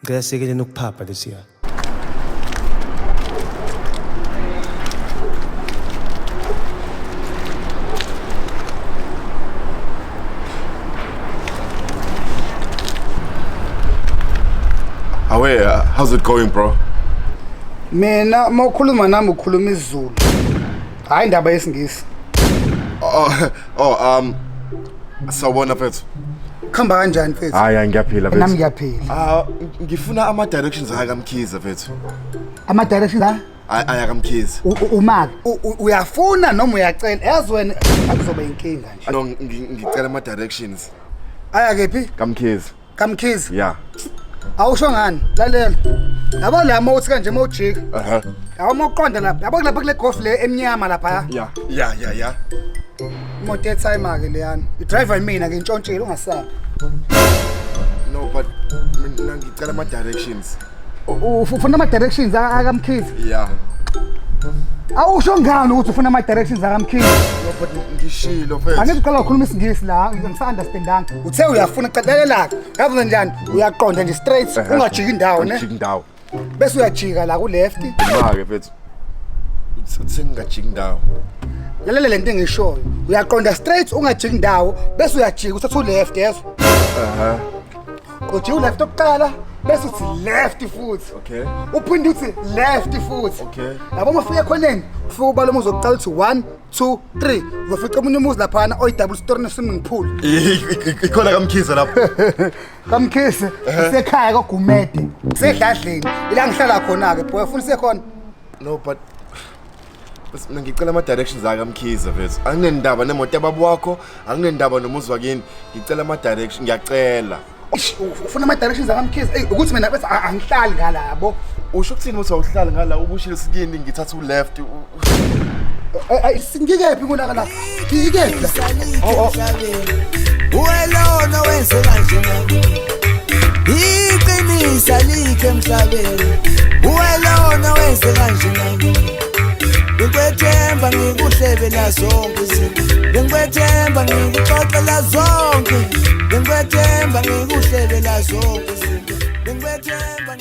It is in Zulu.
Ngicela siyekeleni ukuphapha lesiya. Awe, how's it going, bro? Mina uma ukhuluma nami ukhuluma isiZulu. Hayi indaba yesiNgisi. Oh, sawubona mfethu. Kuhamba kanjani mfethu? Hayi, ngiyaphila mfethu. Nami ngiyaphila. Ah, ngifuna ama directions aya kaMkhize mfethu. Ama directions ha? Aya kaMkhize. Umaka uyafuna noma uyacela? Yazi wena akuzoba inkinga nje. No, ngicela ama directions. Aya kephi? KaMkhize. KaMkhize. Yeah. Awusho ngani? Lalela. Yabo la uma uthi kanje uma ujika. Aha. Yabo uma uqonda lapha. Yabo lapha kule golf le emnyama lapha. Yeah. Imoto etimer ke leyana. I-driver mina ngintshontshile ungasabi. No, but mina ngicela ama directions. Ufuna ama directions akaMkhize? Yeah. Awusho ngani ukuthi ufuna ama directions akaMkhize? No, but ngishilo mfethu. Angithi uqala ukukhuluma isiNgisi la, ngisa-understandanga. Uthe uyafuna qedelela ke. Yazi njani? Uyaqonda nje straight, ungajiki indawo ne. Ngijiki indawo. Bese uyajika la ku left. Ma-ke mfethu. Uthe ngingajiki indawo. Lalela lento engishoyo. Uyaqonda straight ungajiki indawo, bese uyajika uthatha u left yezwa. Aha. Ujika u left okuqala, bese uthi left futhi. Okay. Uphinde uthi left futhi. Okay. Yabo uma ufika ekhoneni, ufike ubala umuzi wokuqala uthi 1 2 3. Uzofica omunye umuzi laphana oyi double story ne swimming pool. Ikhona kaMkhize lapho. KaMkhize isekhaya kwaGumede. Sedladleni. Ila ngihlala khona ke boy, ufuna isekhona. No, but bese mina ngicela ama directions akaMkhize mfethu. Anginendaba nemoto yababa wakho, anginendaba nomuzi wakini. Ngicela ama directions, ngiyacela. Eish, ufuna ama directions akaMkhize? Ey, ukuthi mina bese angihlali ngalabo. Usho ukuthini ukuthi awuhlali ngala ubushilo sikini ngithatha u left. Ngikephi kunaka la? Ngikephi la? Oh. Uwelona wenze kanje nami. Iqinisa likhe emhlabeni. Uwelona wenze kanje nami. Ngikwethemba ngikuhlebela zonke izinto. Ngikwethemba ngikuxoxela zonke. Ngikwethemba ngikuhlebela zonke izinto. Ngikwethemba.